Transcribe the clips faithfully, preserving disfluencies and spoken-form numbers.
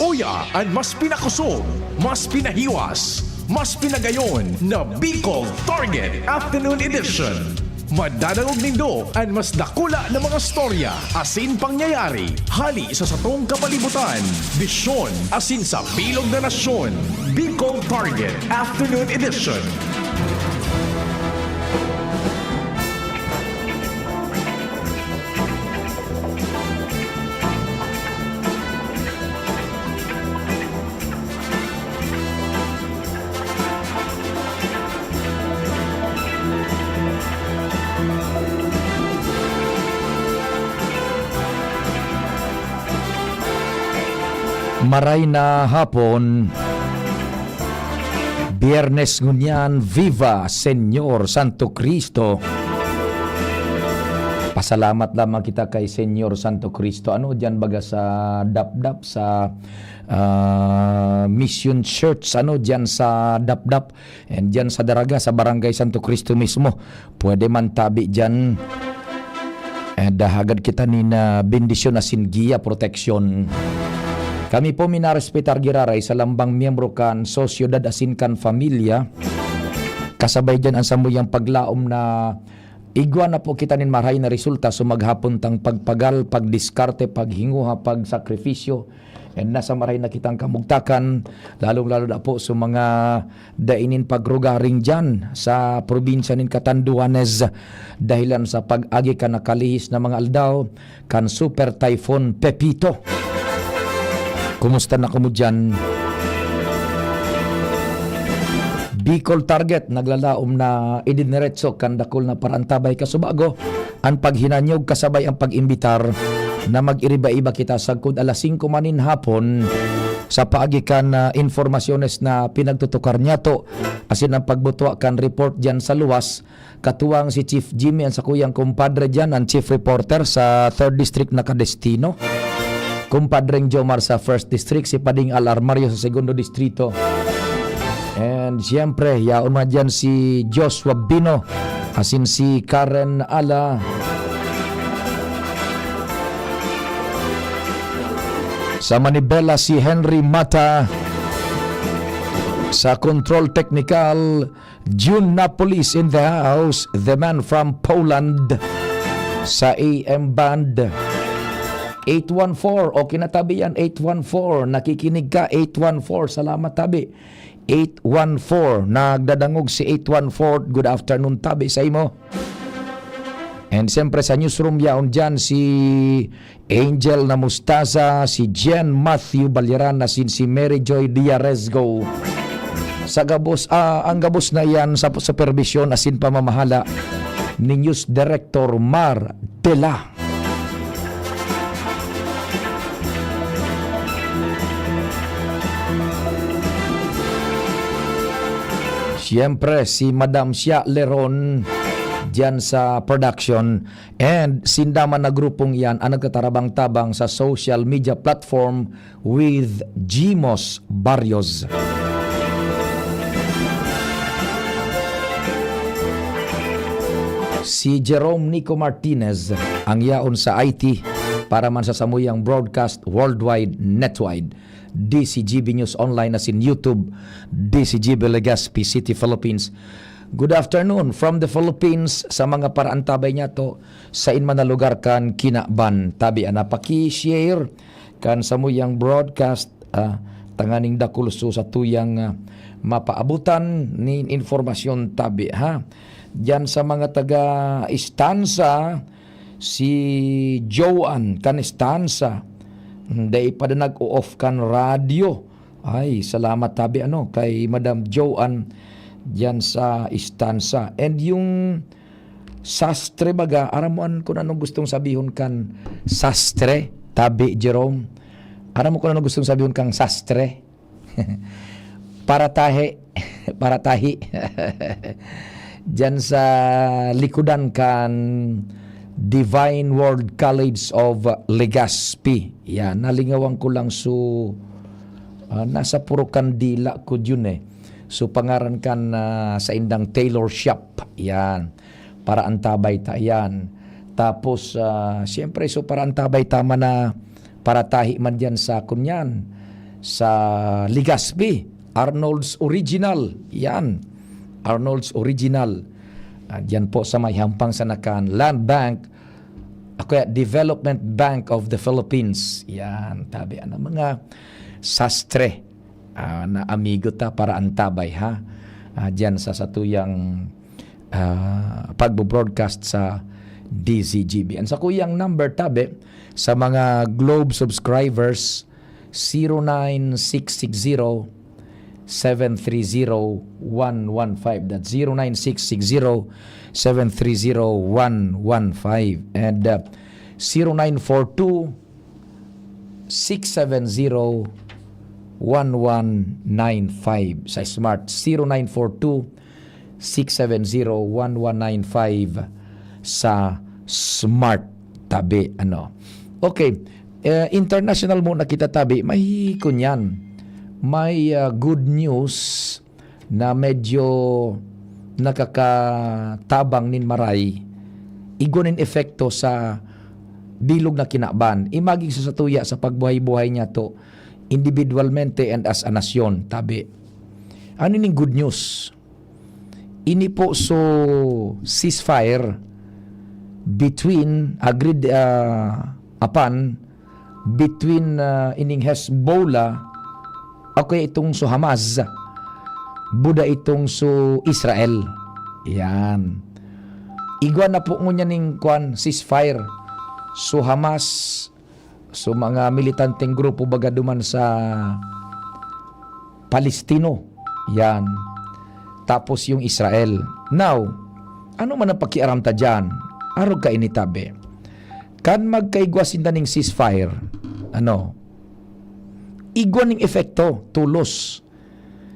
Uya an mas pinakosog, mas pinahiwas, mas pinagayon na Bicol Target Afternoon Edition. Madadangog nindo an mas dakula na mga storya asin pangyayari hali sa satong kapalibutan, bisyon asin sa bilog na nasyon. Bicol Target Afternoon Edition. Maray na hapon. Biyernes ngunyan, viva Señor Santo Cristo! Pasalamat lamang kita kay Señor Santo Cristo. Ano diyan baga sa Dapdap, sa, ah, Mission Church, ano diyan sa Dapdap? And diyan sa Daraga, sa Barangay Santo Cristo mismo. Pwede man tabi diyan. And, ah, hagad kita nin, ah, bendisyon asin giya, proteksyon. Kami po minarespetar giraray sa lambang miyembro kan sosyedad asin kan pamilya. Kasabay diyan an samuyang paglaom na igwa na po kita nin marahay na resulta. So, maghapon tang pagpagal, pagdiskarte, paghinguha, pagsakripisyo, and nasa marahay na kitang kamugtakan, lalong-lalo na po sa mga dai nin pagrugaring diyan sa probinsya nin Catanduanes, dahelan sa pag-agi kan nakalihis na mga aldaw kan Super Typhoon Pepito. Kumusta na kamo diyan? Bicol Target naglalaom na idiniretso kan dakul na paraantabay kasubago an paghinanyog kasabay ang pag-imbitar na mag-iriba-iba kita sagkod alas singko man nin hapon sa paagi kan, ah, informasyones na pinagtutukar niyato asin ang pagbutwa kan report diyan sa luwas. Katuwang si Chief Jimmy, ang sakuyang kumpadre diyan, ang chief reporter sa third District na kadestino. Kumpadreng Jomar sa first District, si Pading Al Armario sa segundo distrito. And siyempre, yaon man diyan si Joshua Bino, asin si Karen Ala. Sa manibela, si Henry Mata. Sa control technical, June Napolis in the house, the man from Poland. Sa A M band, eight one four. Okay na, tabi, yan, eight one four. Nakikinig ka, eight one four. Salamat, tabi. Eight one four. Nagdadangog si eight one four. Good afternoon, tabi, sa imo. And siyempre, sa newsroom, yaon diyan si Angel Namustaza, si Jen Matthew Balyeran, asin si Mary Joy Diarezgo. Sa gabos, ah, ang gabos na iyan sa superbisyon asin pamamahala ni News Director Mar Dela. Siyempre, si Madam Sia Leron diyan sa production. And sinda man na grupong iyan ang nagtatarabang-tabang sa social media platform with Jimos Barrios. Si Jerome Nico Martinez ang yaon sa I T para man sa samuyang broadcast worldwide netwide, D C G B News Online asin YouTube, D C G B Legazpi City, Philippines. Good afternoon from the Philippines sa mga paraantabay niyato sa inman na lugar kan kinaban. Tabi, ana, paki-share kan samuyang broadcast, ah, tanganing dakul so sa tuyang, ah, mapaabutan nin informasyon, tabi, ha. Diyan sa mga taga Estancia, si Joan kan Estancia, dai pa da nag-o-off kan radyo. Ay, salamat tabi, ano, kay Madam Joan diyan sa Estancia. And yung sastre baga, aram mo an, kung anong gustong sabihon kan sastre, tabi, Jerome? Aram mo kung anong gustong sabihon kang sastre? Paratahe, paratahi. Diyan sa likodan kan Divine Word College of Legazpi. Yan, nalingawan ko lang. So, ah, nasa puro kandila ko yun eh. So, pangaran kan, ah, saindang tailor shop. Yan. Paraantabay ta yan. Tapos, ah, siyempre, so, paraantabay ta man na paratahi man diyan sa kunyan. sa Legazpi, Arnold's Original. Yan. Arnold's Original. Ah, diyan po sa may hampang sa nakan Land Bank, o kaya Development Bank of the Philippines. Yan, tabi. Ano, mga sastre, ah, na amigo ta para antabay, ha? Ah, diyan sa satuyang, ah, pagbo-broadcast sa D Z G B. Ang sakuyang number, tabi, sa mga Globe subscribers, zero nine six six zero, seven three zero, one one five. That's zero nine six six zero, seven three zero, one one five. And, uh, zero nine four two, six seven zero, one one nine five. Sa Smart, zero nine four two, six seven zero, one one nine five sa Smart, tabi, ano. Okay, eh, international muna kita, tabi. May kunyan, may, ah, good news na medyo nakakatabang nin maray. Igwa nin epekto sa bilog na kinaban. Imagine sa satuya sa pagbuhay-buhay niya to, individualmente and as a nasyon, tabi. Ano ning good news? Ini po so ceasefire between, agreed, ah, upon between, ah, ining Hezbollah o kaya itong so Hamas, buda itong so Israel. Yan. Igwa na po ngunyan ning, kwan, ceasefire. So Hamas, so mga militanteng grupo baga duman sa Palestino. Yan. Tapos yung Israel. Now, ano man ang pakiaram ta dyan? Arog kaini, tabi. Kan magkaigwa sinda ning ceasefire, ano, igwa ning epekto, tulos,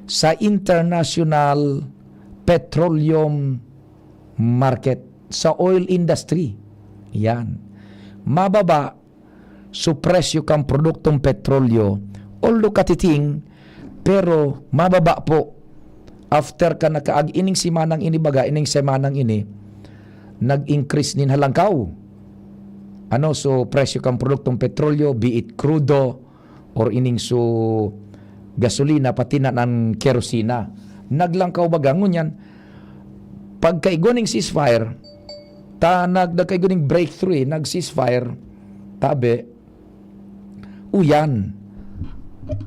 sa international petroleum market, sa oil industry. Yan. Mababa so presyo kan produktong petrolyo, although katiting, pero mababa po. After ka nakaag-, ining semanang ini, baga, ining semanang ini, nag-increase nin halangkaw. Ano, so presyo kan produktong petrolyo, be it crudo, or ining so gasolina, pati na ang kerosina. Naglangkaw baga, ngunyan, pagkaigwa ning ceasefire, ta nag-, nagkaigwa ning breakthrough, eh, nag-ceasefire, tabi, uyan.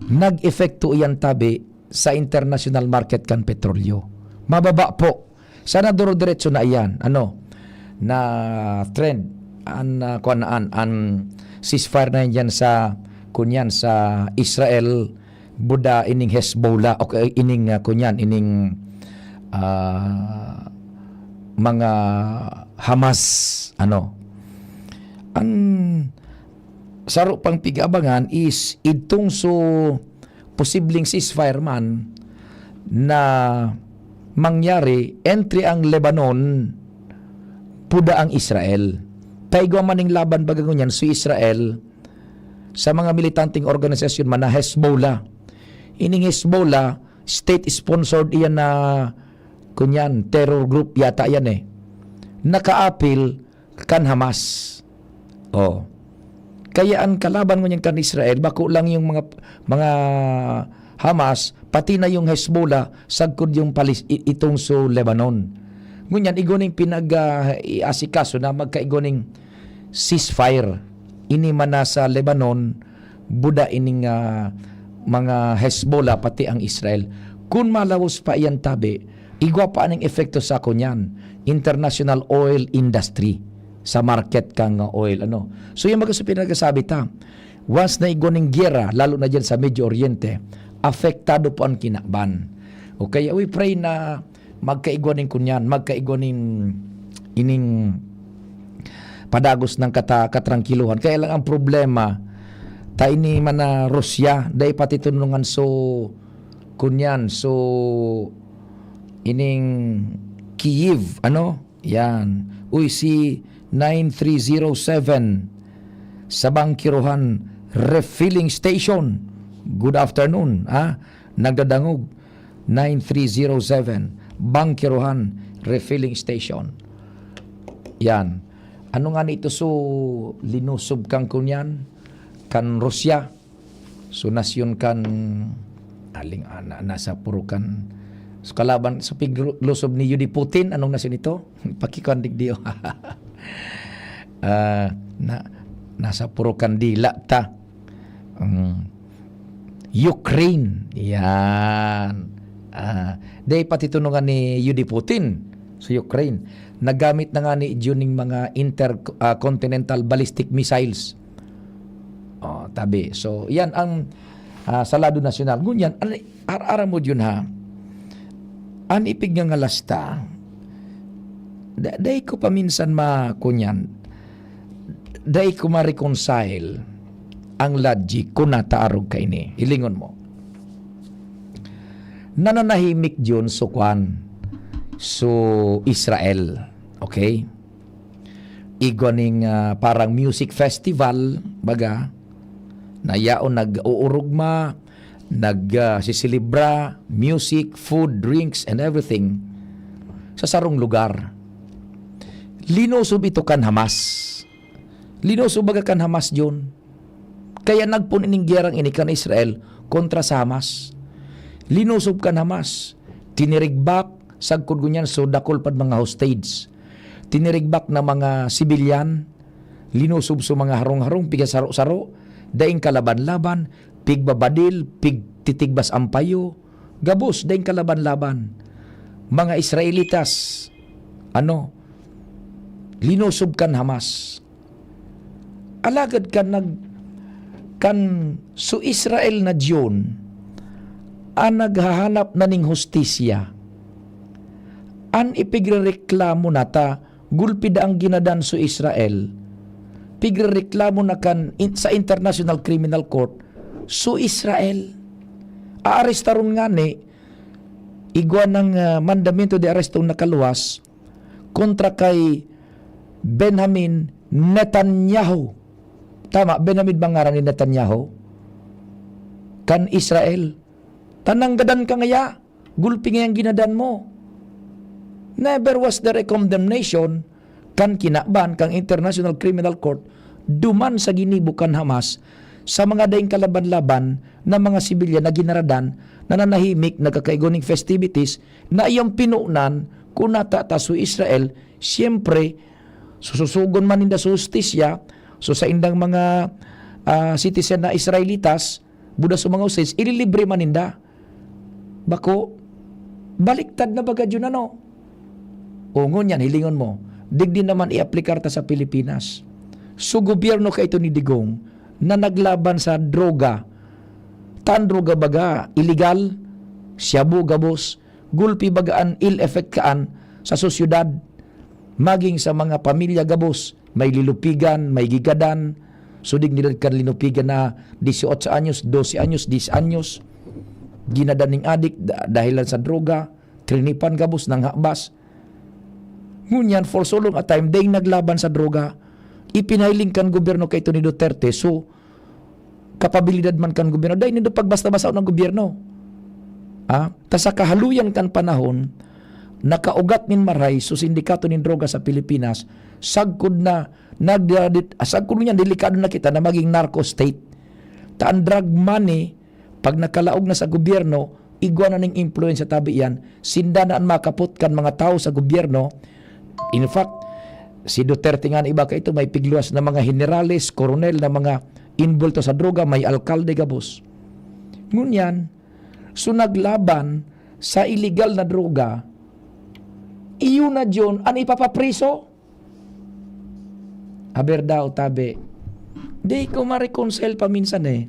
Nag-epekto iyan, tabi, sa international market kan petrolyo. Mababa po. Sana duro-diretso na iyan, ano, na trend, an, ah, kuwan na an, an ceasefire na yan dyan sa, kunyan, sa Israel, buda ining Hezbollah, o kaya ining, ah, kunyan, ining, ah, mga Hamas, ano. An saro pang pig-abangan is itong so posibleng ceasefire man na mangyari entre ang Lebanon, puda ang Israel. Kaigwa man ning laban baga ngunyan, si Israel, sa mga militanteng organisasyon man na Hezbollah. Ining Hezbollah, state-sponsored iyan na, kunyan, terror group yata yan eh. Nakaapil kan Hamas. Oh. Kaya ang kalaban ngunyan kan Israel, bako lang yung mga, mga Hamas, pati na yung Hezbollah, sagkod yung Palis-, i-, itong so Lebanon. Ngunyan, igwa ning pinag, ah, iasikaso na magkaigwa ning ceasefire. Ini man na sa Lebanon, buda ining, ah, mga Hezbollah, pati ang Israel. Kun malawos pa iyan, tabi, igwa pa aning epekto sa kunyan, international oil industry, sa market kan oil, ano. So, yung mga sa pinagasabi ta, once na igwa ning giyera, lalo na dyan sa Medio Oriente, apektado po ang kinaban. O kaya, we pray na magkaigwa ning kunyan, magkaigwa ning ining padagos ng kata-, katrangkiluhan. Kaya lang ang problema, ta ini man na Rusya, dai pati tunungan so, kunyan, so, ining Kyiv, ano? Yan. Uy, si nine three zero seven sa Bangkirohan Refilling Station. Good afternoon, ha? Nagdadangog, nine three zero seven, Bangkirohan Refilling Station. Yan. Ano nga nito so linusob kan kunyan? Kan Rusya? So, nasyon kan, aling, ah, na, nasa purukan. So, kalaban, so, piglusob ni Yudi Putin, anong nasyon ito? Pakikuan digdi, oh. Ah, na, nasa purukan dila ta. Mm. Ukraine. Yan. Ah, dai pati tunungan ni Yudi Putin sa Ukraine. Nagamit na nga ni Jun ning mga inter-, ah, continental ballistic missiles. Oh, tabi. So, yan ang, ah, sa lado nasyonal. Ngunyan, ar-, ar-, aram mo yun, ha? An ipig nga ngalas ta, da-, dai ko paminsan ma-, kunyan, dai ko ma-reconcile ang logic kun nataarog kaini. Hilingon mo. Nananahimik yun so kwan, so Israel. Okay? Igwa ning, ah, parang music festival, baga, na yaon nag-uurugma, nag, ah, siselebra, music, food, drinks, and everything sa sarong lugar. Linosob ito kan Hamas. Linosob baga kan Hamas, John. Kaya nagpon ining gyerang ini kan Israel kontra sa Hamas. Linosob kan Hamas. Tinirigbak, sagkod ngunyan, so dakul pad mga hostage. Tinirigbak na mga sibilyan, linosob so mga harong-harong, pigasaro-saro, daing kalaban-laban, pigbabadil, pigtitigbas ang payo, gabos, daing kalaban-laban. Mga Israelitas, ano, linosob kan Hamas. Alagad kan nag-, kan so Israel na Diyon, an naghahanap na ning hustisya, an ipigrereklamo na ta, gulpi daa an ginadan so Israel, pigrereklamo na kan in-, sa International Criminal Court, so Israel. Aarestaron ngani, igwa ning, ah, mandamiento de arresto nakaluwas, kontra kay Benjamin Netanyahu. Tama, Benjamin ba ngaran ni Netanyahu? Kan Israel. Tananggadan ka ngaya, gulpi ngayang ginadan mo. Never was there a condemnation kan kinaban kan International Criminal Court duman sa ginibo kan Hamas sa mga daing kalaban-laban na mga sibilyan na ginaradan, nananahimik, nagkakaigwa ning festivities, na iyang pinunan, kun nata ta so Israel, siyempre, sususugon man ninda sa hustisya, so saindang mga, ah, citizen na Israelitas, buda sa mga hostage, ililibre man ninda. Bako, baliktad na baga yun, ano? O, ngunyan, hilingon mo, digdi naman i-aplikar ta sa Pilipinas. So, gobyerno kaito ni Digong na naglaban sa droga. Tan droga baga, iligal, shabu gabos, gulpi baga an ill effect kaan sa sosyedad, maging sa mga pamilya gabos, may linupigan, may gigadan, so dignidad kan linupigan na dieciocho anyos, doce anyos, diyes anyos, ginadan ning adik da-, dahilan sa droga, trinipan gabos, nanghabas. Ngunyan, for so long a time, daing naglaban sa droga, ipinahiling kan gobyerno kaito ni Duterte, so, kapabilidad man kan gobyerno, dai nindo pagbasta-basta ng gobyerno. Ah, ta sa kahaluyan kan panahon, nakaugat nin maray so sindikato nin droga sa Pilipinas, sagkod na nag-, sagkod niyan, delikado na kita na maging narco state. Ta ang drug money, pag nakalaog na sa gobyerno, igwa na ning impluwensya tabi iyan, sinda na an makapot kan mga tawo sa gobyerno. In fact, si Duterte nga iba kaito, may pigluwas na mga henerales, koronel na mga involto sa droga, may alkalde gabos. Ngunyan, so naglaban sa iligal na droga, iyo na diyon an ipapapriso. Aber daw, tabi, di ko ma-reconcile paminsan eh.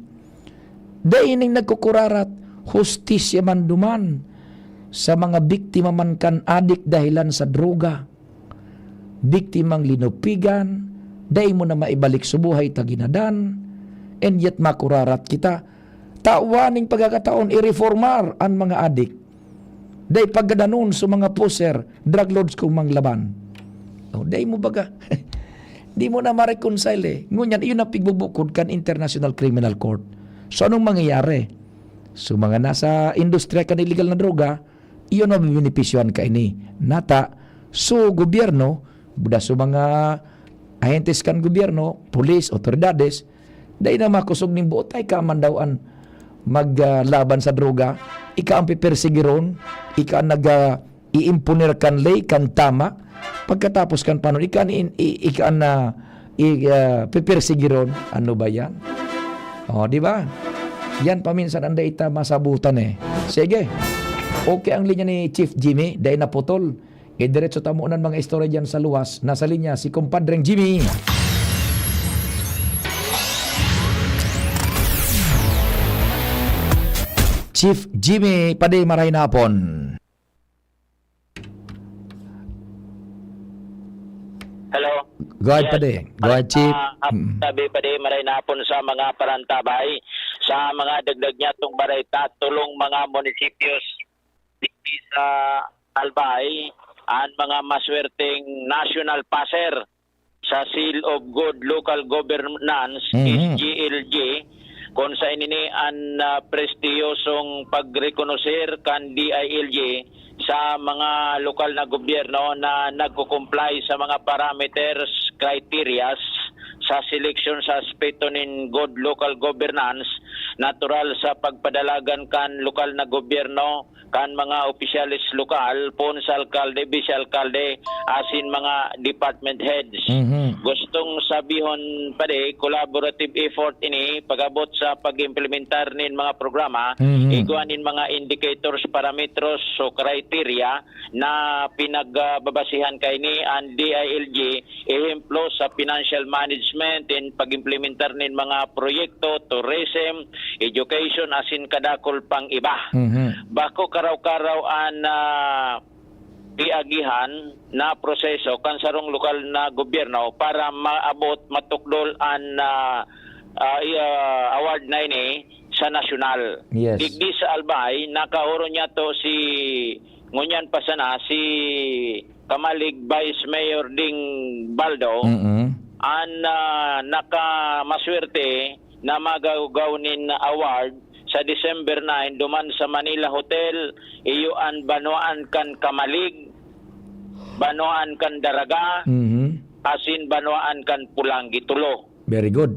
Dai ning nagkukurarat, hustisya man duman sa mga biktima man kan adik dahilan sa droga. Biktimang linupigan, dai mo na maibalik sa buhay ta ginadan, and yet makurarat kita. Tawan ning pagkakataon, ireformar an mga adik. Dai pagadanon sa mga poser, drug lords kung manglaban. Oh, dai mo baga. Di mo na ma-reconcile eh. Ngunyan, iyon ang pigbubukod kan International Criminal Court. So, anong mangyayari? So, mga nasa industriya kan illegal na droga, iyon ang mabebenepisyohan kaini. Nata, so, gobyerno, buda so mga ahentes kan gobyerno, pulis, otoridades, Dai na makosog nin boot, ay ka man daw an mag, ah, laban sa droga. Ika ang pipersigiron, ika ang nag, ah, iimponer kan ley, kan tama. Pagkatapos kan panon, ika ang in-, i-, ika ang, ah, i-, ah, pipersigiron. Ano ba yan? Oh, di ba? Yan paminsan ang dai ta masabutan eh. Sige. Okay ang linya ni Chief Jimmy, dai naputol. Idiretso ta mo nan mga istorya diyan sa luwas. Nasa linya si Kumpadreng Jimmy. Chief Jimmy, Padi, maray na hapon. Hello. Go ahead, Yes. Padi. Go ahead, Chief. Ah, ah, Mm. Sabi, Padi, maray na hapon sa mga parantabay. Sa mga dagdag niya tong bareta, tulong mga munisipios digdi sa Albay, ang mga maswerteng national passer sa Seal of Good Local Governance, Mhm. S G L G, kung sa ini an, ah, prestiyosong pagrekonoser kan D I L G sa mga lokal na gobyerno na nagko-comply sa mga parameters, criterias sa seleksyon sa aspeto nin good local governance, natural sa pagpadalagan kan lokal na gobyerno, kan mga opisyales lokal, poon sa alkalde, bise-alkalde, asin mga department heads. Mhm. Gustong sabihon, Padi, collaborative effort ini pag-abot sa pag-implementar nin mga programa, Mhm. igwa nin mga indicators, parametros o criteria na pinagbabasihan kaini an D I L G, ehemplo sa financial management in pag-implementar nin mga proyekto, tourism, education, asin kadakul pang iba. Mhm. Bako karaw-karaw an, ah, giagihan na proseso kan sarong lokal na gobyerno para maabot, matukdol an, ah, ah, i-, ah, award na ini sa nasyonal. Yes. Digdi sa Albay, nakaoron niya to si, ngunyan pa sana, si Kamalig Vice Mayor Ding Baldo, Mm-mm. an, ah, nakamaswerte na magahugaw nin award sa December nine duman sa Manila Hotel, iyo an banwaan kan Kamalig, banwaan kan Daraga, Mhm. asin banwaan kan Pulanggi, tulo. Very good.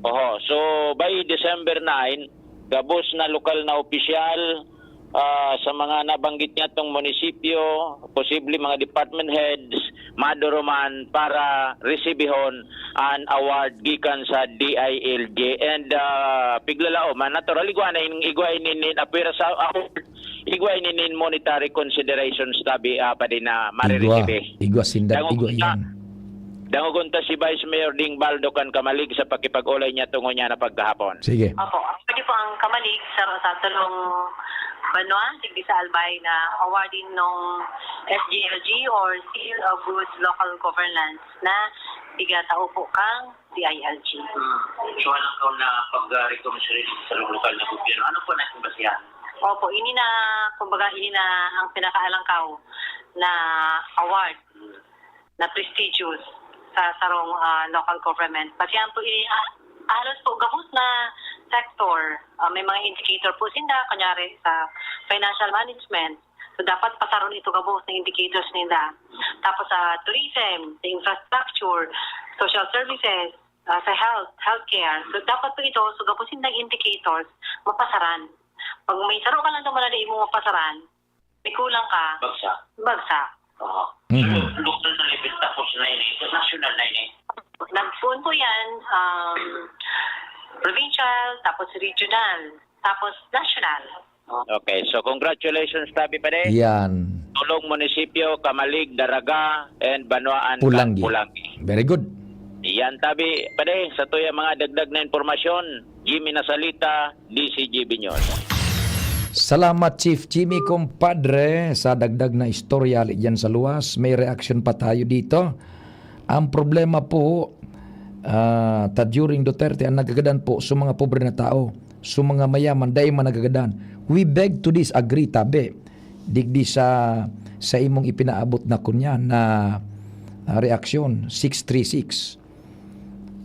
Oho. So, by December nine, gabos na lokal na opisyal, ah, sa mga nabanggit niya tong munisipyo, posible mga department heads, maduruman para resibihon an award gikan sa D I L G. And, ah, piglalaom, ah, natural, igwa na in-, igwa ini nin apwera sa award. Igwa ini nin monetary considerations, tabi, ah, Padi, na Igwa. mariresibi. Igwa sinda, Dangogon igwa ta, iyan. dangogon ta si Vice Mayor Ding Baldo kan Kamalig sa pakipag-olay niya tungod niya na pagkahapon. Sige. Opo, actually po ang Kamalig sa, sa tulong banwa, digdi sa Albay na awarding nung S G L G or Seal of Good Local Governance na igatao po kang D I L G. Hmm. So, walang kaon na pag-, ah, rekonoser sa lokal na gobyerno. Ano po na itong basihan? Opo, ini na, kumbaga, ini na ang pinakaalangkaw na award na prestigious sa sarong, ah, local government. Basihan po ini, ah, halos po gabos na sector. Ah, may mga indicator po sinda, kunyari sa financial management. So, dapat pasaron ito gabos na indicators ninda. Tapos sa tourism, sa infrastructure, social services, ah, sa health, healthcare. So, dapat po ito, so gabos sindang indicators, mapasaran. Pag may saro ka lang naman na di mo mapasaran, may kulang ka. Bagsak. Bagsak. Oo. Mhm. So, local na level, tapos na ini, national na ini. Nagpoon po yan, um, provincial, tapos regional, tapos national. Okay, so congratulations, tabi, Padi. Yan. Tulong Munisipyo, Kamalig, Daraga, and Banwaan kan Pulanggi. Pulanggi. Very good. Yan, tabi, Padi, sa tuya mga dagdag na impormasyon, Jimmy Nasalita, D C G B News. Salamat, Chief Jimmy, kumpadre, sa dagdag na istorya ali diyan sa luwas. May reaction pa tayo dito. Ang problema po, ah, ta during Duterte, ang nagagadan po sa mga pobre na tao, sa mga mayaman, dai man nagagadan. We beg to disagree, tabi. Digdi sa, sa imong ipinaabot na kunya na, ah, reaksyon, six three six.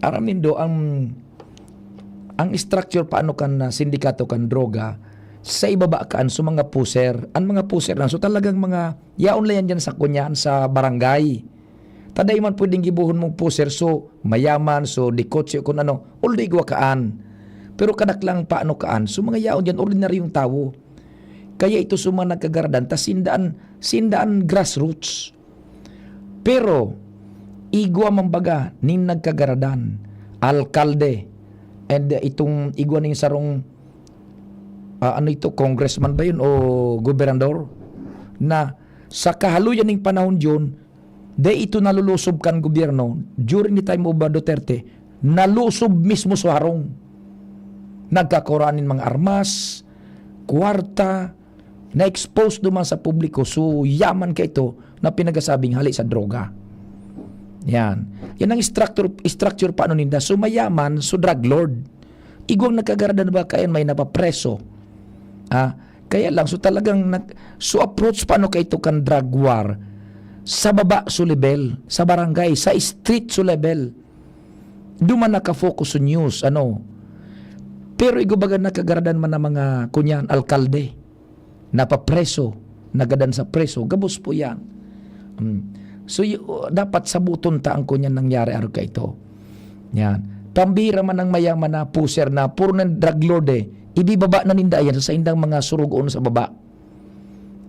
Aram nindo ang, ang structure paano kan, ah, sindikato kan droga, sa ibaba kaan sa mga pusher. Ang mga pusher lang, so talagang mga, yaon lang yan dyan sa kunyan, sa barangay. Taday man pwedeng gibohon mong poser, so mayaman, so dikotse o kun ano, although igwa kaan. Pero kadaklang paano kaan, so mga yaon diyan, ordinaryong tawo. Kaya ito so mga nagkagaradan, ta sindaan, sindaan grassroots. Pero, igwa man baga nin nagkagaradan, alkalde, and uh, itong igwa ning sarong, ah, ano ito, congressman ba yun o gobernador, na sa kahaloyan ning panahon yun, dai ito nalulusob kan gobyerno during the time of uh, Duterte, nalusob mismo sa harong. Nagkakuraan nin mga armas, kwarta, na-expose duman sa publiko, so yaman ka ito na pinagasabing hali sa droga. Yan. Yan ang structure, structure paano ninda. So mayaman, so drug lord. Igwang nagkagaradan ba kayan may napapreso? Ah, kaya lang, so talagang, nag, so approach paano ka ito kan drug war? Sa baba so level, sa barangay, sa street so level. Duman nakafocus sa news, ano. Pero igwa baga nagkagaradan man ang mga, kunyan, alkalde. Napapreso, nagadan sa preso, gabos po yan. Mm. So, y- dapat sabuton ta ang kunyan nangyari arog kaito. Yan. Pambira man ang mayaman na puser na puro na drug lord eh. Ibibaba na ninda yan sa saindang mga surugoon sa baba.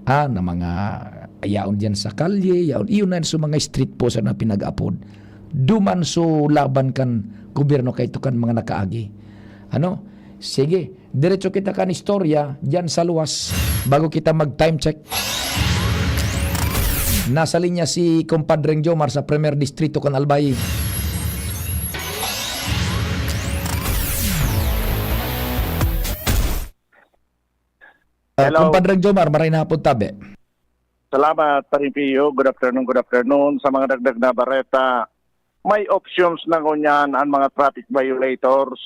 Ah, na mga yaon diyan sa kalye, yaon, iyon na sa mga street poser na pinag-apod. Duman so laban kan gobyerno kaito kan mga nakaagi. Ano? Sige, diretso kita kan istorya diyan sa luwas bago kita mag time check. Nasa linya si Compadreng Jomar sa Primer Distrito kan Albay. Ah, Hello. Compadreng Jomar, maray na hapon tabi. Salamat, Paring Pio. Good afternoon, good afternoon. Sa mga dagdag na bareta, may options na ngunyan ang mga traffic violators.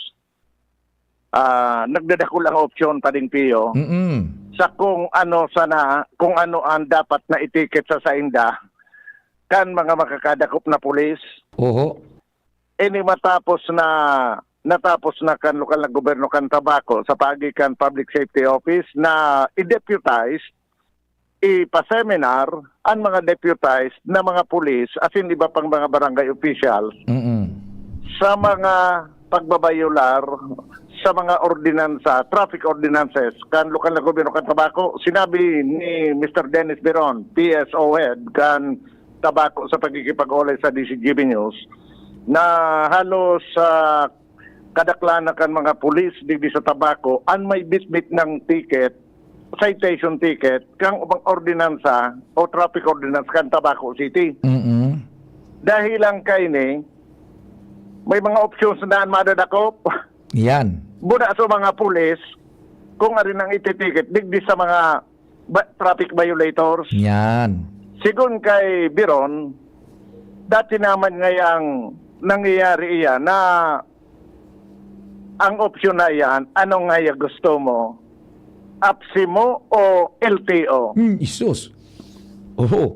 Ah, nagdadakul ang opsyon, Paring Pio. Mm-mm. Sa kung ano sana, kung ano ang dapat na itiket sa sainda, kan mga makakadakop na pulis. Oho. Ini matapos na, natapos na kan lokal na gobyerno kan Tabaco sa paagi kan Public Safety Office na i-deputize, ipa-seminar an mga deputized na mga pulis asin iba pang mga barangay officials Mm-mm. sa mga pagbabayolar sa mga ordinansa, traffic ordinances kan lokal na gobyerno kan Tabaco. Sinabi ni Mister Dennis Biron, P S O head kan Tabaco sa pagkikipag-olay sa D Z G B News, na halos sa kadaklan na kan mga pulis digdi sa Tabaco an may bitbit na ticket, citation ticket, kan ubang ordinansa o traffic ordinance kan Tabaco City. Mm-mm. Dahil lang kaini, may mga options na an madadakop. Yan. Buda sa mga pulis, kung arin ang ititiket, digdi sa mga ba- traffic violators. Yan. Sigon kay Biron, dati naman ngayang nangyayari iyan na ang opsyon na iyan, ano nga ya gusto mo? APSEMO o L T O? Hmm, isus. Oho.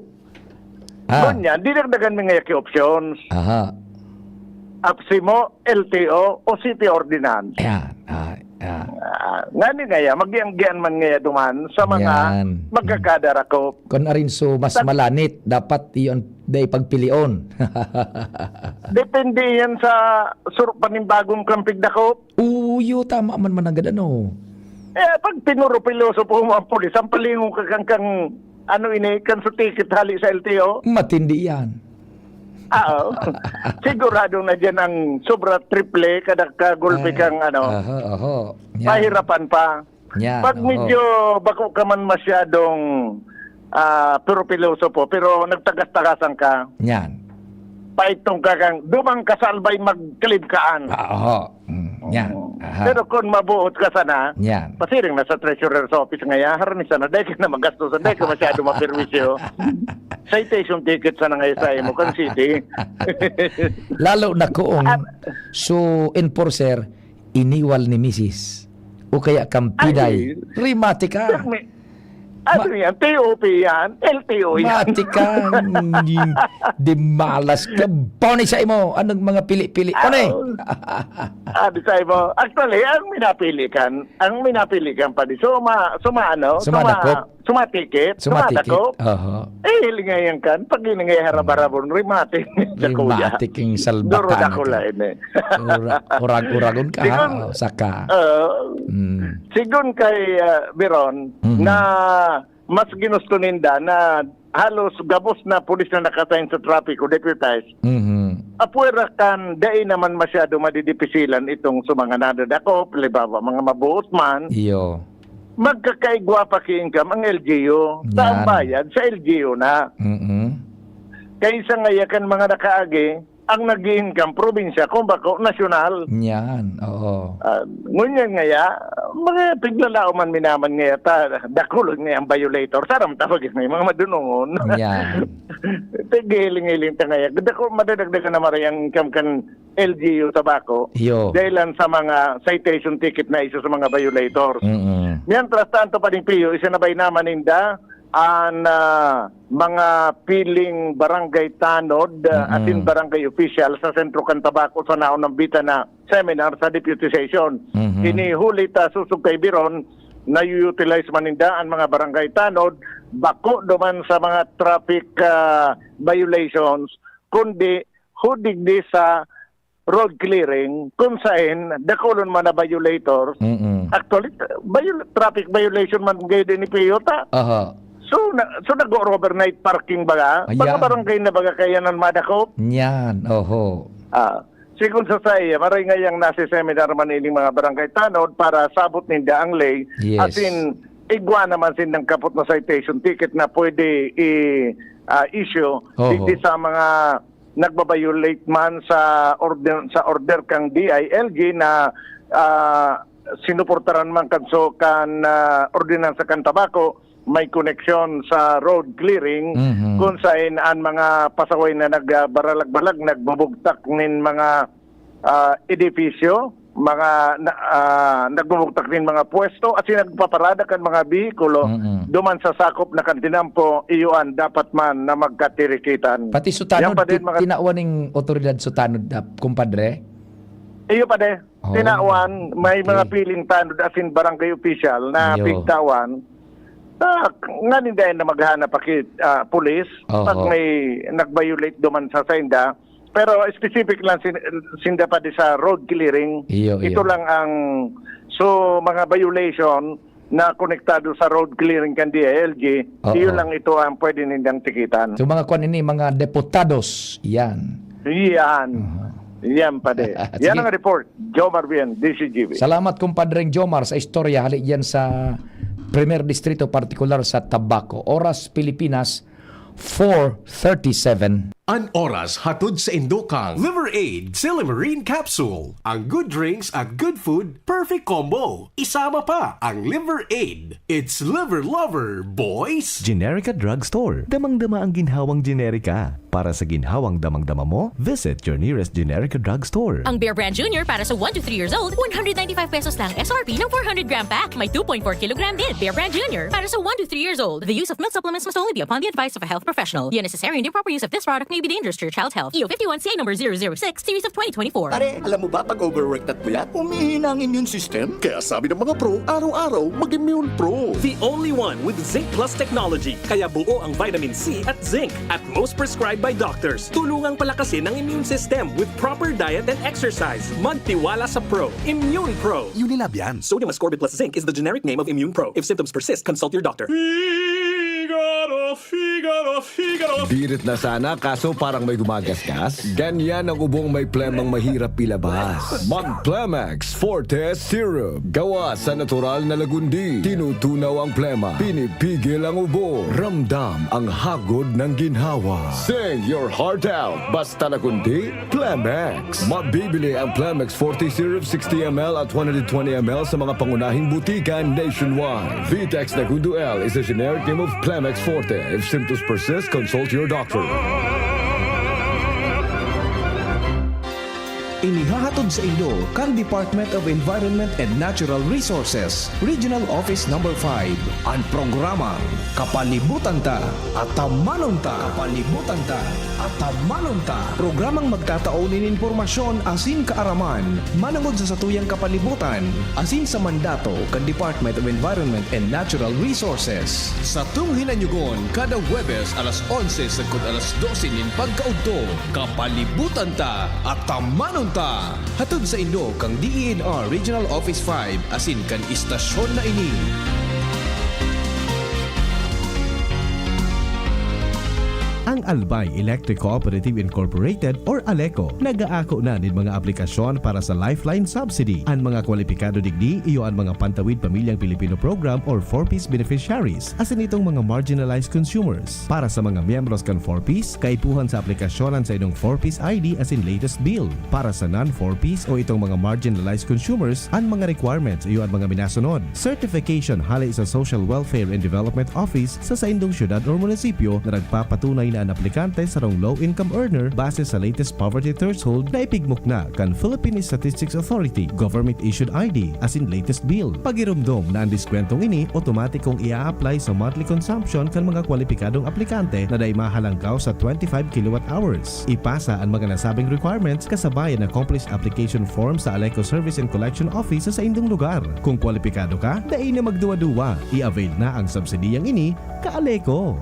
Ah. Ngunyan, dinagdagan mi ngaya ki options. Aha. APSEMO, L T O, o City Ordinance. Ayan. Ah, ah. Ah, ngani ngaya, magian-gian man ngaya duman sa mga Yan. Magkakadarakop. Kun arin so mas Sa malanit, dapat iyon dai pagpilion. Depende yan sa sur-, panimbagong kampig dakop. Uyo, tama man mananggad, ano? Eh, pag pinurupiloso po mo ang pulis, ang palingon ka kang, kang, ano ini, kan sa ticket hali sa L T O? Matindi yan. Oo. Sigurado na dyan ang sobra triple, kada kagulpi Ay, kang, ano, aha, oho. Yan. Pahirapan pa. Yan, Pag oho. Medyo bako ka man masyadong, ah, pirupiloso po, pero nagtagas-tagasan ka. Yan. Paitong ka kang, dumang ka sa Albay magkalib kaan. Ah, oho. Mm, yan. Oo. Aha. Pero kung mabuot ka sana, Yan. Pasiring na sa treasurer's office ngaya, harani sana, dai ka na magastos, dai ka masyado maperwisyo. Citation ticket sana ngaya sa imo, kan city. Lalo na kung At so enforcer, iniwal ni misis. O kaya kampiday, Ay. Rimati ka. Pero may, Ano yan? T O P yan? L T O yan? Mati ka. Di, di malas ka. Pone sa imo. Anong mga pili-pili? Pone. Ah, di sa imo. Actually, ang minapili kan, ang minapili kan pa di suma, suma ano, Sumadakop. Sumatikit, Sumatikit. Sumadakop. Oho. Eh, hilingayan kan, pag hilingayan harab-harabon, rheumatic. Rheumatic yung salbatan Duro na dakula to. Ini. Ura-, urag-uragon ka, ha? Sigun, O, saka. Ah, Mm. sigun kay, ah, Biron, Mhm. na mas ginusto ninda na halos gabos na pulis na nakasign sa trapiko, deputized. Mhm. Apwera kan dai naman masyado madidipisilan itong sa mga nadadakop, halimbawa, mga mabuot man. Iyo. Magkakaigwa pa ki income ang L G U. Sa ang Yan. bayad, sa L G U na. Mm-mm. Kaysa ngaya kan mga nakaagi, ang nag-i-income, probinsya, kung bako, nasyonal. Yan, oo. Ah, ngunyan ngaya, mga piglalaoman minaman ngaya ta, dakulon ngaya ang violator. Saram tawag yun, may mga madunongon. Yan. Tighiling-hiling ta ngaya. Dako, madadagdagan na maray ang income kan L G U Tabaco. Iyo. Dahil lang sa mga citation ticket na iso sa mga violators. Mm-mm. Mientras tanto, Pading Pio, isinabay naman ninda an, ah, mga piling barangay tanod, ah, Mm-mm. asin barangay official sa sentro kan Tabaco sa naunang bita na seminar sa deputization. Mhm. Ini huli ta susog kay Biron, na-utilize man ninda an mga barangay tanod, bako duman sa mga traffic, ah, violations, kundi ho digdi sa road clearing, kun saen dakulon man na violators. Mm-mm. Actually, viol-, traffic violation man gayud ini, Pio, ta. Aha. So, na, so nag-overnight parking baga? Ayan. Mga barangay na baga kaya nan madakop? Yan, oho. Ah, sigon sa saya, maray ngayang nasa seminar man ining mga barangay tanod para sabot ninda ang ley. Yes. Asin, igwa naman sindang kapot na citation ticket na pwede i-, ah, issue Oho. digdi sa mga nagba-violate man sa order, sa order kang D I L G na, ah, sinuportaran man kan so, kan, ah, ordinansa kan tabako, may koneksyon sa road clearing, Mhm. kung saen an mga pasaway na nagbaralag-balag, nagbubugtak nin mga, ah, edipisyo, mga na, ah, nagbubugtak nin mga pwesto, asin nagpaparada kan mga behikulo Mm-mm. duman sa sakop na kan tinampo, iyo an dapat man na magkatirikitan. Pati sa tanod, Yan pa din ti-, mga tinawan ning otoridad sa tanod, ah, kumpadre? Iyo pa din. Oh. Tinawan, may mga Okay. piling tanod asin barangay official na Iyo. pigtawan. Ah, nganing dai na maghanap pa ki, ah, pulis Oho. pag may nag-violate duman sa sainda. Pero specific lang sin-, sinda pa di sa road clearing. Iyo, Ito iyo. lang ang, so, mga violation na konektado sa road clearing kan D I L G, Oo. iyo lang ito ang pwede nindang tikitan. So, mga kwan ini, mga deputados, yan. Yan. Aha. Yan, pade. Yan Sige. ang report. Jomar Bien, D C G B. Salamat, kumpadreng Jomar, sa istorya hali diyan sa Primer Distrito, partikular sa Tabaco. Oras, Pilipinas, four thirty-seven. An oras hatod sa indo kang Liver Aid Silimarine Capsule. Ang good drinks at good food, perfect combo. Isama pa ang Liver Aid. It's Liver Lover, boys! Generica Drugstore. Damang-dama ang ginhawang Generica. Para sa ginhawang damang-dama mo, visit your nearest Generica Drugstore. Ang Bear Brand Junior para sa one to three years old, one hundred ninety-five pesos lang S R P ng four hundred gram pack. May two point four kilogram din. Bear Brand Junior para sa one to three years old. The use of milk supplements must only be upon the advice of a health professional. The unnecessary and improper use of this product may be dangerous to your child's health. E O fifty-one C A number zero zero six, series of twenty twenty-four. Pare, alam mo ba pag overwork at puyat, humihina ang immune system? Kaya sabi ng mga pro, araw-araw mag-Immune Pro. The only one with Zinc Plus technology, kaya buo ang vitamin C at zinc at most prescribed by doctors. Tulungang palakasin ang immune system with proper diet and exercise. Magtiwala sa Pro. Immune Pro. Unilab yan. Sodium ascorbate plus zinc is the generic name of Immune Pro. If symptoms persist, consult your doctor. Figaro, Figaro, Figaro. Birit na sana, kaso parang may gumagasgas. Ganyan ang ubong may plemang mahirap ilabas. Mag Plemex Forte Syrup. Gawa sa natural na lagundi. Tinutunaw ang plema. Pinipigil ang ubo. Ramdam ang hagod ng ginhawa. Sing your heart out. Basta lagundi, Plemex. Mabibili ang Plemex Forte Syrup sixty M L at one hundred twenty M L sa mga pangunahing butika nationwide. Vitex Nagundo L is a generic name of Plemex Forte. If symptoms persist, consult your doctor. Inihahatod saindo kan Department of Environment and Natural Resources, Regional Office Number Five, an programang Kapalibutan Ta, Atamanon Ta. Kapalibutan Ta, Atamanon Ta. Programang magtatao nin impormasyon asin kaaraman manongod sa satuyang kapalibutan asin sa mandato kan Department of Environment and Natural Resources. Satong hinanyogon kada Huwebes alas onse sagkod alas dose nin pagkaudto. Kapalibutan Ta, Atamanon Ta. Hatod saindo kan D E N R Regional Office Five asin kan istasyon na ini. Ang Albay Electric Cooperative Incorporated or ALECO nag-aako na nin mga aplikasyon para sa Lifeline Subsidy. An mga kwalipikado digdi iyo an mga pantawid pamilyang Pilipino program or four Ps beneficiaries, asin itong mga marginalized consumers. Para sa mga miyembros kan four Ps, kaipuhan sa aplikasyon an saindong four Ps I D asin latest bill. Para sa non-four Ps o itong mga marginalized consumers, an mga requirements iyo an mga minasunod. Certification hale sa Social Welfare and Development Office sa saindong syudad o munisipyo na nagpapatunay na an aplikante sarong low-income earner base sa latest poverty threshold na ipigmukna kan Philippine Statistics Authority, government-issued I D, asin latest bill. Pagiromdom na an diskwentong ini otomatikong i-a-apply sa monthly consumption kan mga kwalipikadong aplikante na dai mahalangkaw sa twenty-five kilowatt hours. Ipasa an mga nasabing requirements kasabay an accomplished application form sa ALECO Service and Collection Office sa saindong lugar. Kung kwalipikado ka, dai na magduwa-duwa. I-avail na ang subsidiyang ini, ka-ALECO.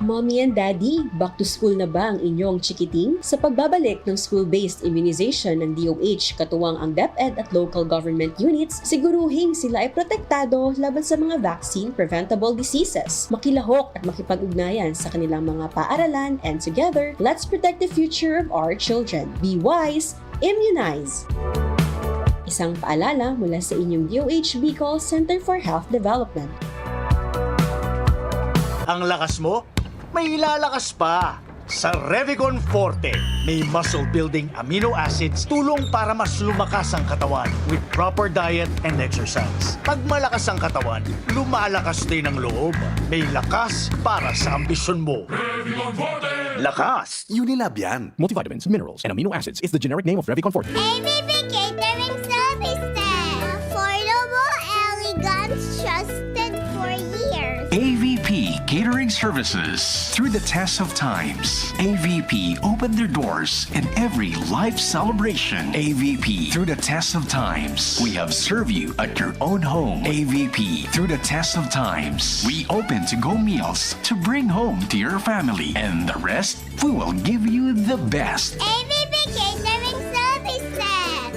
Mommy and Daddy, back to school na ba ang inyong chikiting? Sa pagbabalik ng school-based immunization ng D O H, katuwang ang DepEd at local government units, siguruhing sila ay protektado laban sa mga vaccine-preventable diseases. Makilahok at makipag-ugnayan sa kanilang mga paaralan, and together, let's protect the future of our children. Be wise, immunize! Isang paalala mula sa inyong D O H Bicol Center for Health Development. Ang lakas mo, may ilalakas pa. Sa Revicon Forte, may muscle-building amino acids, tulong para mas lumakas ang katawan with proper diet and exercise. Pag malakas ang katawan, lumalakas din ang loob. May lakas para sa ambisyon mo. Revicon Forte! Lakas! Unilab yan. Multivitamins, minerals, and amino acids is the generic name of Revicon Forte. A V P Catering Services. Affordable, elegant, trusted for years. A V P Catering Services. Through the test of times, A V P opened their doors in every life celebration. A V P, through the test of times, we have served you at your own home. A V P, through the test of times, we open to-go meals to bring home to your family. And the rest, we will give you the best. A V P Catering Services.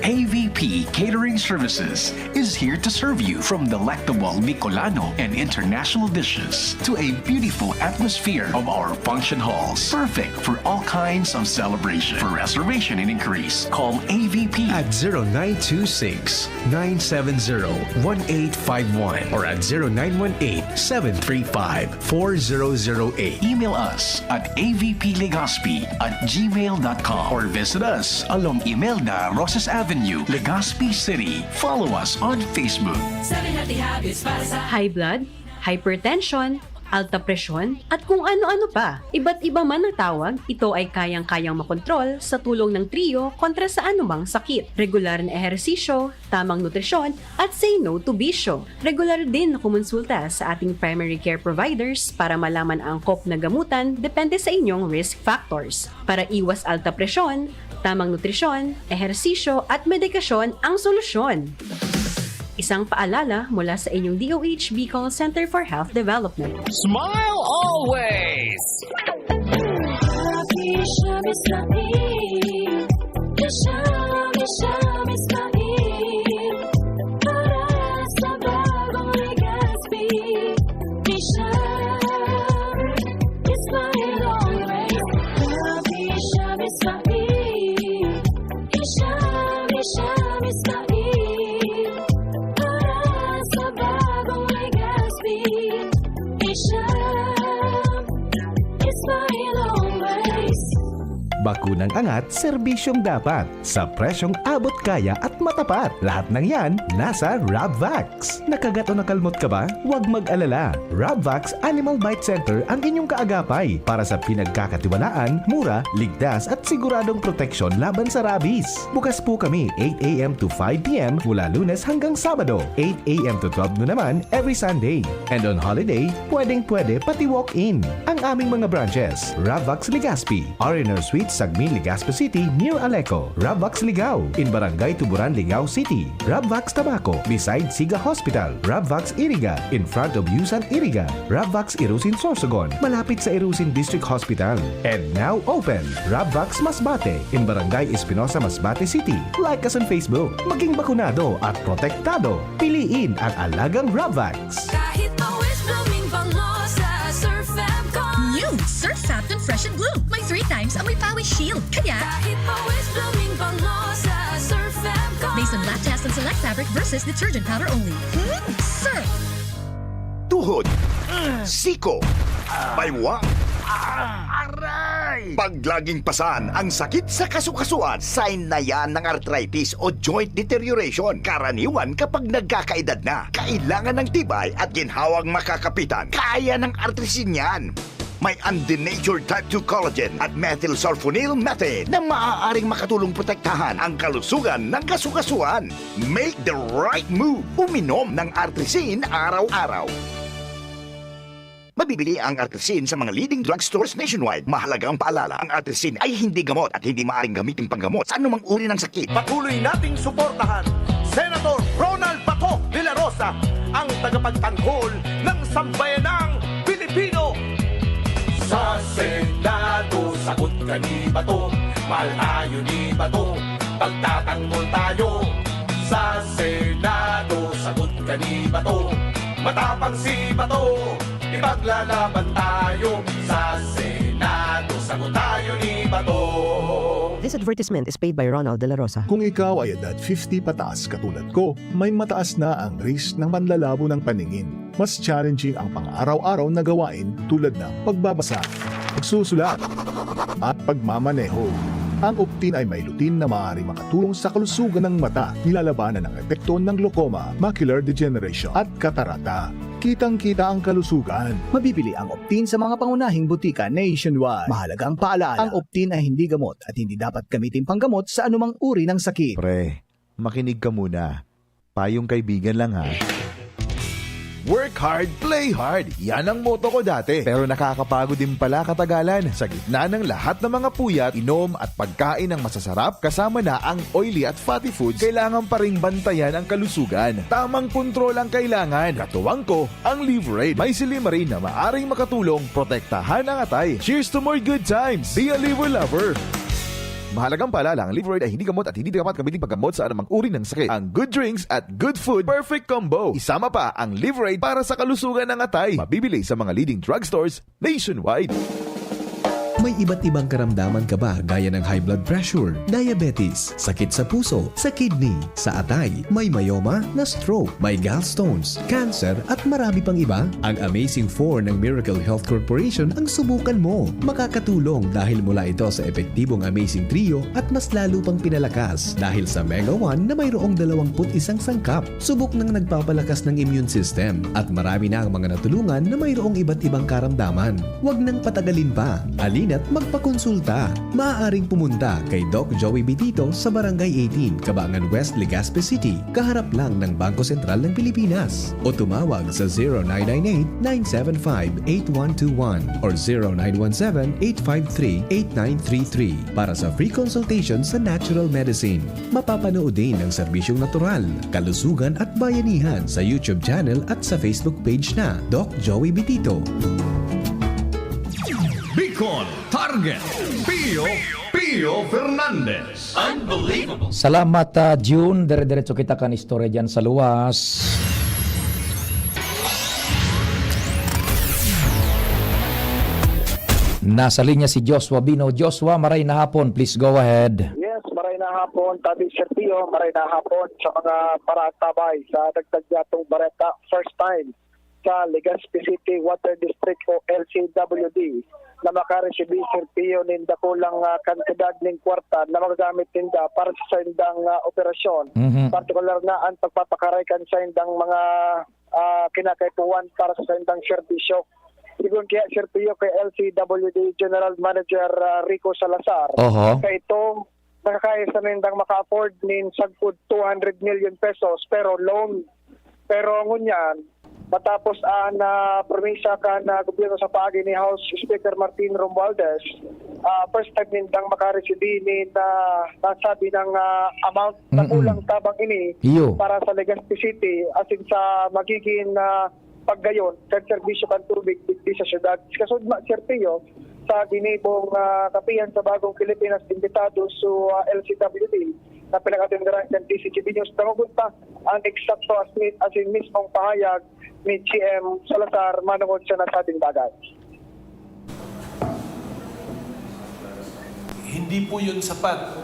A V P Catering Services is here to serve you, from delectable Bicolano and international dishes to a beautiful atmosphere of our function halls, perfect for all kinds of celebration. For reservation and inquiries, call A V P at zero nine two six, nine seven zero, one eight five one or at zero nine one eight, seven three five, four zero zero eight. Email us at A V P Legazpi at gmail dot com or visit us along Imelda Rosas Avenue, Legazpi City. Follow us on Facebook. Seven healthy habits para sa High blood, hypertension, alta presyon, at kung ano-ano pa. Iba't iba man ang tawag, ito ay kayang-kayang makontrol sa tulong ng Trio kontra sa anumang sakit. Regular na ehersisyo, tamang nutrisyon, at say no to bisyo. Regular din na kumonsulta sa ating primary care providers para malaman ang angkop na gamutan depende sa inyong risk factors. Para iwas alta presyon, tamang nutrisyon, ehersisyo, at medikasyon ang solusyon. Isang paalala mula sa inyong D O H Bicol Center for Health Development. Smile always! Happy Shami Smile. Shami, Shami Smile. Para sa bagong Legazpi. Shami Smile always. Happy Shami Smile. Shami, Shami Smile. Para sa bagong Legazpi. Shami Smile always. Bakunang angat, serbisyong dapat, sa presyong abot kaya at matapat. Lahat ng yan, nasa Rabvax. Nakagat o nakalmot ka ba? Huwag mag-alala. Rabvax Animal Bite Center ang inyong kaagapay para sa pinagkakatiwalaan, mura, ligtas at siguradong proteksyon laban sa rabies. Bukas po kami eight a m to five p m mula Lunes hanggang Sabado, eight a m to twelve noon naman every Sunday. And on holiday, pwedeng-pwede pati walk-in. Ang aming mga branches, Rabvax Legazpi, R and R Suite, Sagmin, Legazpi City, near Aleco, Rabvax Ligao, in Barangay Tuburan, Ligao City, Rabvax Tabaco, beside Siga Hospital, Rabvax Iriga, in front of Yusan Iriga, Rabvax Irusin Sorsogon, malapit sa Irusin District Hospital. And now open, Rabvax Masbate, in Barangay Espinosa, Masbate City. Like us on Facebook. Maging bakunado at protektado. Piliin ang alagang Rabvax. Kahit pawis, blooming bango sa Surf Fab Con. New Surf Fab Con Fresh and Bloom. May three times amoy pawis shield. Kaya kahit pawis, blooming bango sa Surf Fab Con. Based on lab test and select fabric versus detergent powder only. Hmm, Surf! Tuhod. Siko. Baywang. Aray! Pag laging pasan ang sakit sa kasukasuan, sign na yan ng arthritis o joint deterioration. Karaniwan kapag nagkakaedad na, kailangan ng tibay at ginhawang makakapitan. Kaya ng Artrisin yan. May undenatured type two collagen at methylsulfonyl methane na maaaring makatulong protektahan ang kalusugan ng kasukasuan. Make the right move. Uminom ng Artrisin araw-araw. Mabibili ang Artrisin sa mga leading drugstores nationwide. Mahalagang paalala, ang Artrisin ay hindi gamot at hindi maaaring gamitin panggamot sa anumang uri ng sakit. Patuloy nating suportahan Senator Ronald Bato de la Rosa, ang tagapagtanggol ng sambayanang Pilipino. Sa Senado, sagot ka ni Bato, mahal tayo ni Bato, pagtatanggol tayo. Sa Senado, sagot ka ni Bato, matapang si Bato, ipaglalaban tayo. Sa Senado, sagot tayo ni Bato. This advertisement is paid by Ronald de la Rosa. Kung ikaw ay edad fifty pataas katulad ko, may mataas na ang risk ng panlalabo ng paningin. Mas challenging ang pang-araw-araw na gawain tulad ng pagbabasa, pagsusulat, at pagmamaneho. Ang Optin ay may lutein na maaaring makatulong sa kalusugan ng mata, nilalabanan ang epekto ng glaucoma, macular degeneration, at katarata. Kitang-kita ang kalusugan. Mabibili ang Optin sa mga pangunahing butika nationwide. Mahalagang paalala, ang Optin ay hindi gamot at hindi dapat gamitin panggamot sa anumang uri ng sakit. Pre, makinig ka muna. Payong kaibigan lang, ha. Work hard, play hard. Yan ang motto ko dati. Pero nakakapagod din pala katagalan. Sa gitna ng lahat ng mga puyat, inom at pagkain ng masasarap, kasama na ang oily at fatty foods, kailangan pa ring bantayan ang kalusugan. Tamang kontrol ang kailangan. Katuwang ko, ang Liverade. May silymarin na maaring makatulong protektahan ang atay. Cheers to more good times! Be a Liver Lover! Mahalagang paalala, ang Liverade ay hindi gamot at hindi dapat gamitin paggamot sa anumang uri ng sakit. Ang good drinks at good food, perfect combo. Isama pa ang Liverade para sa kalusugan ng atay. Mabibili sa mga leading drugstores nationwide. May iba't ibang karamdaman ka ba, gaya ng high blood pressure, diabetes, sakit sa puso, sa kidney, sa atay, may myoma, na-stroke, may gallstones, cancer, at marami pang iba? Ang Amazing four ng Miracle Health Corporation ang subukan mo. Makakatulong dahil mula ito sa epektibong Amazing Trio at mas lalo pang pinalakas dahil sa Mega One na mayroong dalawampu't isang sangkap. Subok nang nagpapalakas ng immune system at marami na ang mga natulungan na mayroong iba't ibang karamdaman. Huwag nang patagalin pa. Halina't magpakonsulta. Maaaring pumunta kay Doc Joey Bitito sa Barangay eighteen, Cabangan West, Legazpi City, kaharap lang ng Bangko Sentral ng Pilipinas. O tumawag sa zero nine nine eight, nine seven five, eight one two one or zero nine one seven, eight five three, eight nine three three para sa free consultation sa natural medicine. Mapapanood din ang serbisyong natural, kalusugan at bayanihan sa YouTube channel at sa Facebook page na Doc Joey Bitito. Bicol Target, Pio, Pio Fernandez. Unbelievable. Salamat, ah, June. Dire-diretso kita kan istorya dyan sa luwas. Nasa linya si Joshua Bino. Joshua, maray na hapon. Please go ahead. Yes, maray na hapon, Tabi Sergio. Maray na hapon sa mga paratabay sa dagdag yatong bareta. First time sa Legazpi City Water District o L C W D na makaresibi, Sir Pio, nin dakulang, ah, kantidad nin kwarta na magagamit ninda para sa saindang, ah, operasyon. Mhm. Partikular na ang pagpapakaray kan saindang mga, ah, kinakaipuhan para sa saindang serbisyo. Sigon kaya, Sir Pio, kay L C W D General Manager, ah, Rico Salazar, Oho. Kaito, nakakaya sa nindang maka-afford nin sagkod two hundred million pesos, pero loan. Pero ngunyan, matapos ang, ah, promesa kan, ah, gobyerno sa paagi ni House Speaker Martin Romualdez, ah, first time nindang makaresibi nin, ah, nasabi ng, ah, amount na Mm-mm. kulang tabang ini Iyo. para sa Legazpi City, asin sa magiging, ah, paggayon kan serbisyo kan tubig digdi sa syudad. Kasudma, Sir Pio, sa ginibong, ah, kapihan sa Bagong Pilipinas, imbitado sa, ah, L C W D na pinag-atenderan kan D C G B News, nangugot pa ang eksakto as mi-, asin mismong pahayag ni G M Salazar manungod sa nasabing bagay. Hindi po yun sapat,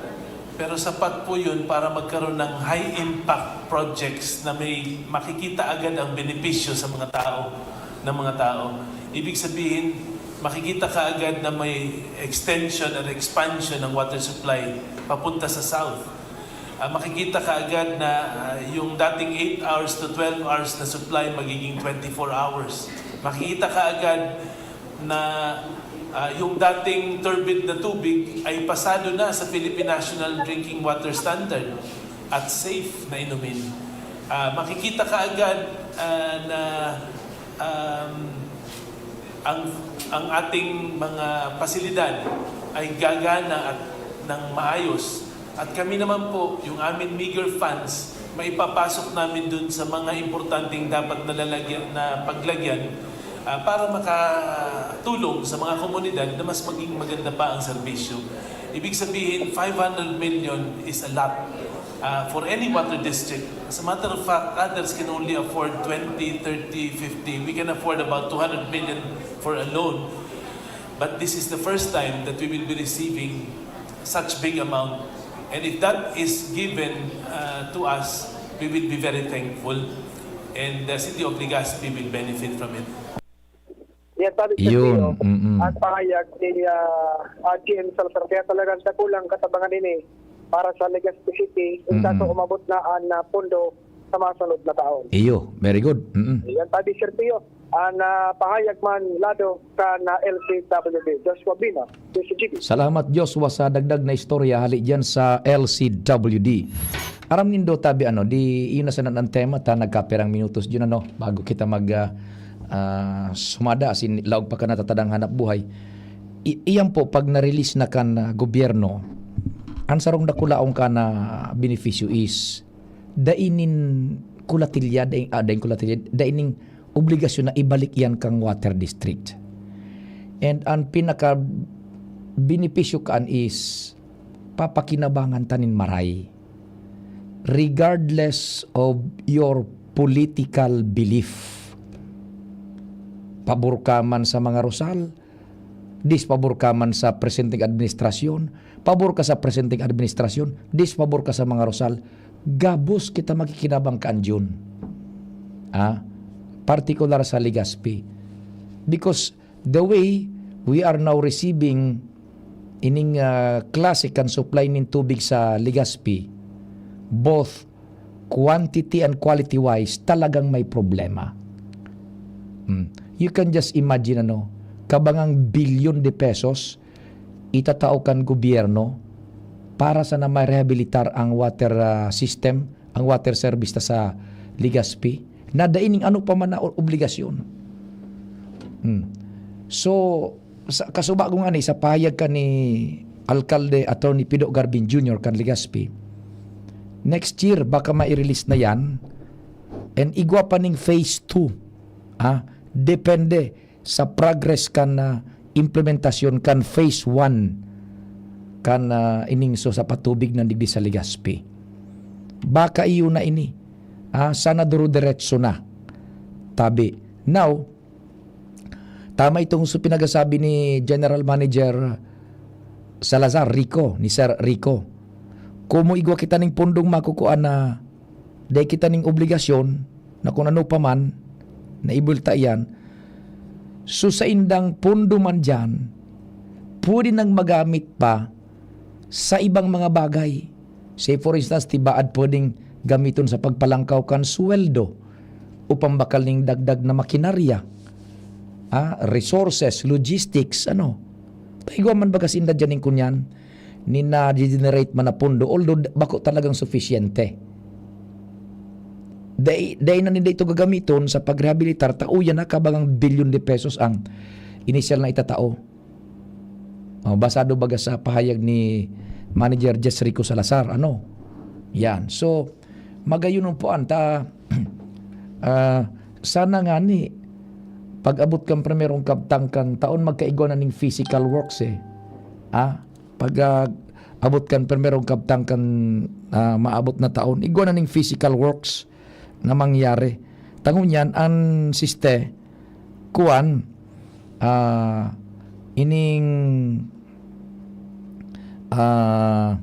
pero sapat po yun para magkaroon ng high impact projects na may makikita agad ang benepisyo sa mga tao, ng mga tao. Ibig sabihin, makikita ka agad na may extension or expansion ng water supply papunta sa south. Ah, makikita ka agad na, ah, yung dating eight hours to twelve hours na supply, magiging twenty-four hours. Makikita ka agad na, ah, yung dating turbid na tubig ay pasado na sa Philippine National Drinking Water Standard at safe na inumin. Ah, makikita ka agad, ah, na, um, ang, ang ating mga pasilidad ay gagana at ng maayos. At kami naman po, yung aming meager funds, maipapasok namin dun sa mga importanteng dapat nalalagyan, na paglagyan, ah, para makatulong sa mga komunidad na mas maging maganda pa ang serbisyo. Ibig sabihin, five hundred million is a lot, ah, for any water district. As a matter of fact, others can only afford twenty, thirty, fifty. We can afford about two hundred million for a loan. But this is the first time that we will be receiving such big amount. And if that is given, uh, to us, we will be very thankful. And the city of Legazpi will benefit from it. Yan, sabi sa Yun, Pio, mm-mm. ang pahayag ni, ah, ah, G M Salazar. Kaya talagang dakulang katabangan ini para sa Legazpi City, kung Mm-mm. kaso umabot na ang, ah, pondo sa mga sunod na taon. Iyo, very good. Mm-mm. Yan, sabi, Sir Pio, ang, ah, pahayag man lado kan, ah, L C W D. Joshua Bina, D C G B. Salamat, Joshua, sa dagdag na istorya hali dyan sa L C W D. Aram nindo, tabi, ano, di, yun na sana ang tema, ta nagkapirang minutos dyan, ano, bago kita mag, ah, ah, sumada, asin laog pa ka natatadang hanap buhay. I-, iyan po, pag na-release na kan, ah, gobyerno, ang sarong dakulaon ka na benepisyo is, dai nin kulatilya, dai, ah, dai nin kulatilya, dai nin obligasyon na ibalik yan kang water district. And ang pinaka benepisyo kaan is papakinabangan ta nin maray, regardless of your political belief. Pabor ka man sa mga Rosal, dispabor ka man sa presenteng administrasyon, pabor ka sa presenteng administrasyon, dispabor ka sa mga Rosal, gabos kita makikinabang kaan diyon. Ah, partikular sa Legazpi. Because the way we are now receiving ining, ah, klase kan supply nin tubig sa Legazpi, both quantity and quality wise, talagang may problema. Hmm. You can just imagine, ano, kabangang bilyon de pesos itatao kan gobyerno para sana ma-rehabilitar ang water, ah, system, ang water service ta sa Legazpi, na dai ning ano pa man na o-, obligasyon. Hmm. So, sa, kasuba ko ngani, sa pahayag kan ni Alkalde Attorney Pido Garbin Junior kan Legazpi, next year, baka mai-release na yan, and igwa pa ning phase two. Ah, depende sa progress kan, ah, implementasyon kan phase one kan, ah, ining so sa patubig na digdi sa Legazpi. Baka iyo na ini. Ah, sana duro-diretso na. Tabi. Now, tama itong so pinagasabi ni General Manager Salazar, Rico, ni Sir Rico. Komo igwa kita ning pundong makukuan na dai kita ning obligasyon na kun ano pa man, Naibulta iyan. So, saindang pondo man diyan, pwede nang magamit pa sa ibang mga bagay. Say for instance, tibaad pwedeng gamiton sa pagpalangkaw kan sweldo o pambakal ning dagdag na makinarya, ah, resources, logistics, ano. Ta igwa man baga sinda diyan ning kunyan, nin na-generate man na pondo, although d-, bako talagang sufisyente. Dai, dai na ninda ito gagamiton sa pagrehabilitar, ta uya na kabagang bilyon de pesos ang inisyal na itatao. Oh, basado baga sa pahayag ni Manager Jess Rico Salazar, ano? Yan. So, magayon po anta, ah, sana nga ni, pag-abot kan primerong kabtang kan taon, magkaigwa na ning physical works eh. Ah, pag, ah, abot kan primerong kabtang kan, ah, maabot na taon, igwa na ning physical works na mangyari. Ta ngunyan, an siste, kuwan, ah, ining, ah,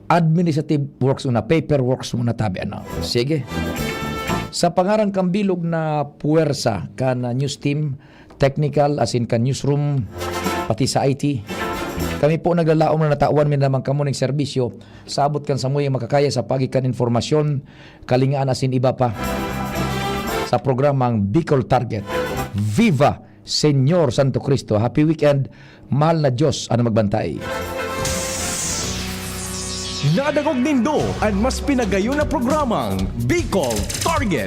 administrative works muna, paperworks muna tabi, ano. Sige. Sa pangaran kan bilog na puwersa kan, ah, news team, technical, asin kan newsroom, pati sa I T, kami po naglalaom na natawan mi naman kamo ning serbisyo sa abot kan samuyang makakaya sa paagi kan informasyon, kalingaan asin iba pa sa programang Bicol Target. Viva Señor Santo Cristo! Happy weekend! Mahal na Diyos ang magbantay. Nadangog nindo an mas pinagayon na programang Bicol Target.